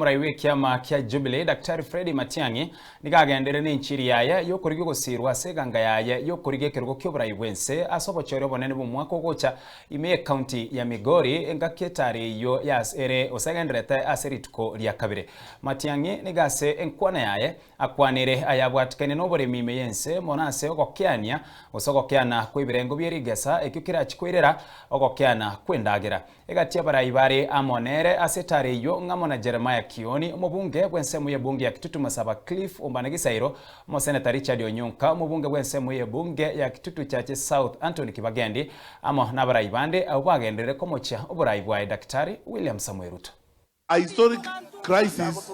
Omorai bw'ekiama kia Jubilee, Daktari Fred Matiang'i, nigo agenderire nenchiri yaye y'okorigia ogosiirwa ase eganga yaye y'okorigia ekerogo ki'oborai bw'ense ase obochori obonene bw'omwaka ogocha ime y'ecounty ya Migori engaki etari eyio ere gose agendererete ase rituko ria kabere. Matiang'i nigo ase enkwana yaye akwanire ayabwatikanie noboremi ime y'ense mono ase ogokeania gose ogokeana kw'ebirengo bie rigesa ekio kerachi koirera ogokeana kw'endagera. Egati y'abarai bare amo nere ase etari eyio ng'amo na Jeremiah Kioni, omobunge bw'ensemo y'ebunge ya Kitutu Masaba Cliff Ombane Gisairo, omoseneta Richard Onyonka, omobunge bw'ensemo y'ebunge ya Kitutu Chache South Anthony Kibagendi, amo nabarai bande abwo bagenderere komochia oborai bwaye Daktari William Samoei Ruto. A historic crisis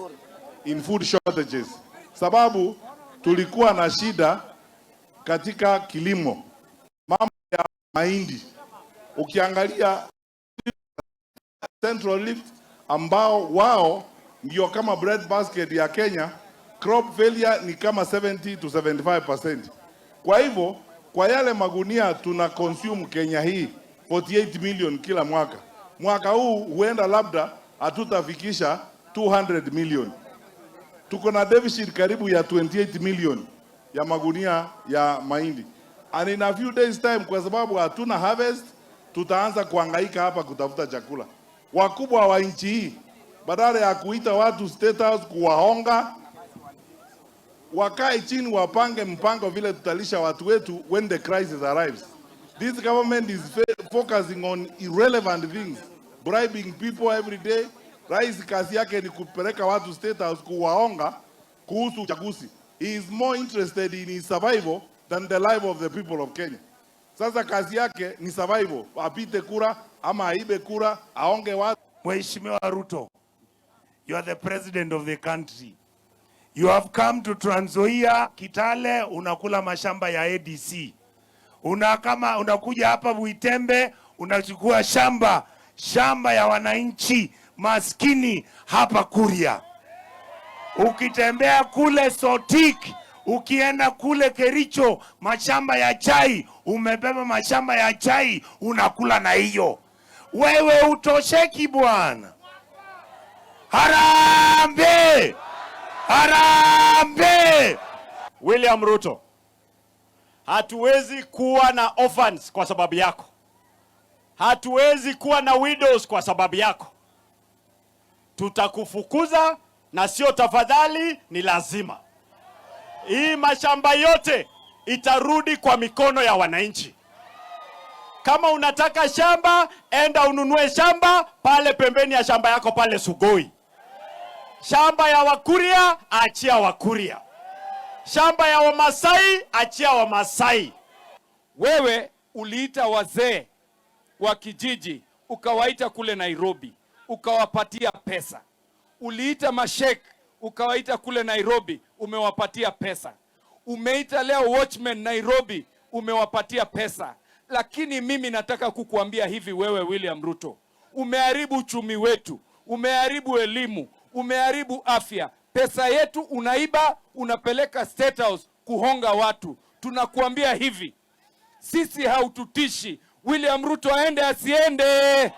in food shortages, sababu tulikuwa na shida katika kilimo, mambo ya mahindi. Ukiangalia Central Rift ambao wao ndio kama bread basket ya Kenya, crop failure ni kama 70 to 75%. Kwa hivyo kwa yale magunia tuna consume Kenya hii 48 million kila mwaka, mwaka huu huenda labda hatutafikisha 200 million. Tuko na deficit karibu ya 28 million ya magunia ya mahindi, and in a few days time, kwa sababu hatuna harvest, tutaanza kuhangaika hapa kutafuta chakula. Wakubwa wa nchi hii badala ya kuita watu State House kuwahonga, wakae chini wapange mpango vile tutalisha watu wetu when the crisis arrives. This government is focusing on irrelevant things, bribing people every day. Rais kazi yake ni kupeleka watu State House kuwahonga kuhusu uchaguzi. He is more interested in his survival than the life of the people of Kenya. Sasa kazi yake ni survival, apite kura ama aibe kura, ahonge watu. Mheshimiwa Ruto, you are the president of the country. You have come to Trans Nzoia, Kitale, unakula mashamba ya ADC. Una kama unakuja hapa Buitembe, unachukua shamba ya wananchi maskini hapa Kuria. Ukitembea kule Sotik, ukienda kule Kericho, mashamba ya chai, umebeba mashamba ya chai, unakula na hiyo. Wewe utosheki bwana. Harambee! Harambee! William Ruto, hatuwezi kuwa na orphans kwa sababu yako. Hatuwezi kuwa na widows kwa sababu yako. Tutakufukuza na sio tafadhali, ni lazima. Hii mashamba yote itarudi kwa mikono ya wananchi. Kama unataka shamba, enda ununue shamba pale pembeni ya shamba yako pale Sugoi. Shamba ya Wakuria achia Wakuria. Shamba ya Wamasai achia Wamasai. Wewe uliita wazee wa kijiji ukawaita kule Nairobi ukawapatia pesa. Uliita mashek ukawaita kule Nairobi umewapatia pesa. Umeita leo watchmen Nairobi umewapatia pesa. Lakini mimi nataka kukuambia hivi, wewe William Ruto, umeharibu uchumi wetu, umeharibu elimu, umeharibu afya. Pesa yetu unaiba, unapeleka State House kuhonga watu. Tunakuambia hivi, sisi haututishi. William Ruto aende asiende?